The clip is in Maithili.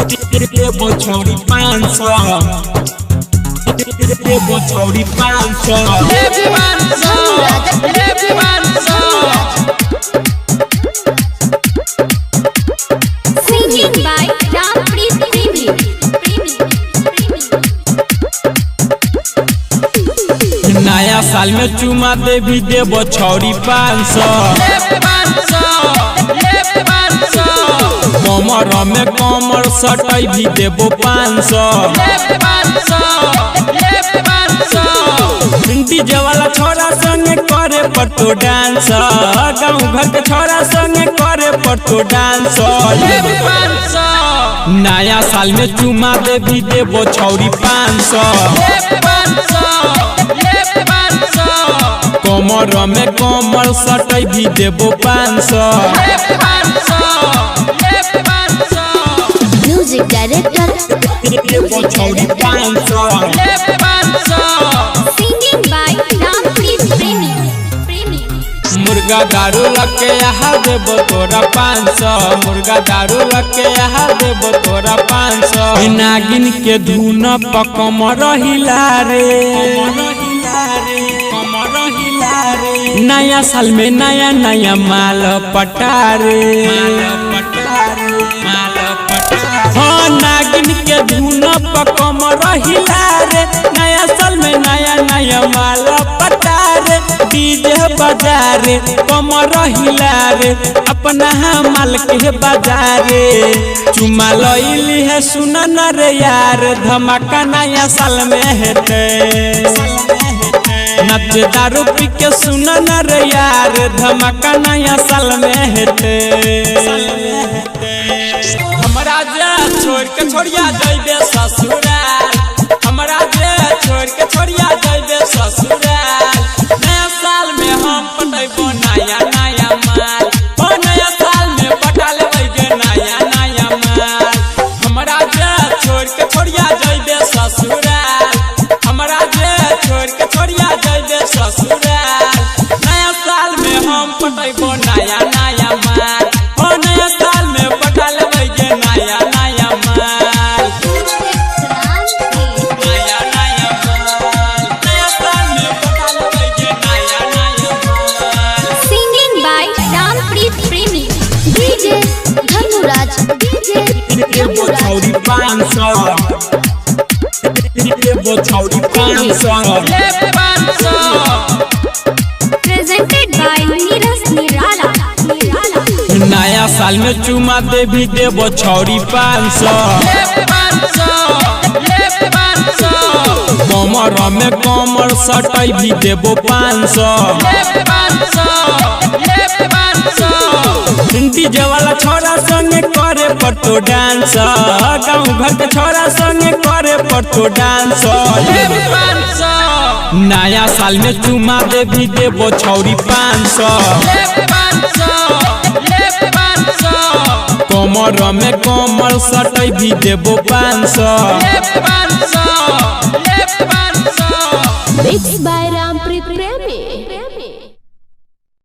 देबो छौरी 500, देबो छौरी 500। Singing by Rampreet Premi. Premi. Premi. नया साल में चुमा देवी देबो छौरी 500, कमर में कमर सटै भी देबो 500। डीजे वाला छोरा संगे करे पर तो डांस, गाँव घर के छोरा संगे करे पर तो डांस। नया साल में चुमा देवी देबो छौरी 500, कमर में कमर सटै भी देबो 500। म्यूजिक डायरेक्टर देबो छौरी 500। Singing by Rampreet Premi. Premi. मुर्गा दारू लके यहाँ देबो तोरा 500, मुर्गा दारू लके यहाँ देबो तोरा 500। नागिन के धुन पकम रहिला रे, नया साल में नया नया माल पटा रे। हाँ नागिन के धुन पकम रहिला रे, नया साल में नया नया माल पटा रे। डीजे बजा रे कमर हिला रे, अपना माल के बाजारे। चुमा लैली है सुना न रे यार, धमाका नया साल में हेतै। नच दारू पी के सुना न रे यार, धमाका नया साल में हेतै। हमरा जे छोड़ के छोड़िया जइबे ससुराल, हमरा जे छोड़ के छोड़िया जइबे ससुराल। नया साल में हम पटैबो नया नया माल, ओ नया साल में पटा लेबै गे नया नया माल। हमरा जे छोड़ के छोड़िया जइबे ससुराल, हमरा जे छोड़ के छोड़िया जइबे ससुराल। नया साल में हम पटैबो नया नया माल, ओ नया साल में पटा लेबै गे नया नया माल। नया नया माल, नया साल में पटा लेबै गे नया नया माल। Singing by Rampreet Premi. DJ Dhanuraj, DJ देबो धनुराज। छौरी 500, देबो छौरी 500। Presented by Neeraj Nirala. Nirala. नया साल में चुमा देवी देबो छौरी 500, कमर में कमर सटै भी देबो 500। डीजे वाला छोरा संगे करे पर तो डांस, गाँव घर के छोरा संगे करे पर तो डांस। नया साल में चुमा देवी देबो छौरी 500, कमर में कमर सटै भी देबो 500। Mix by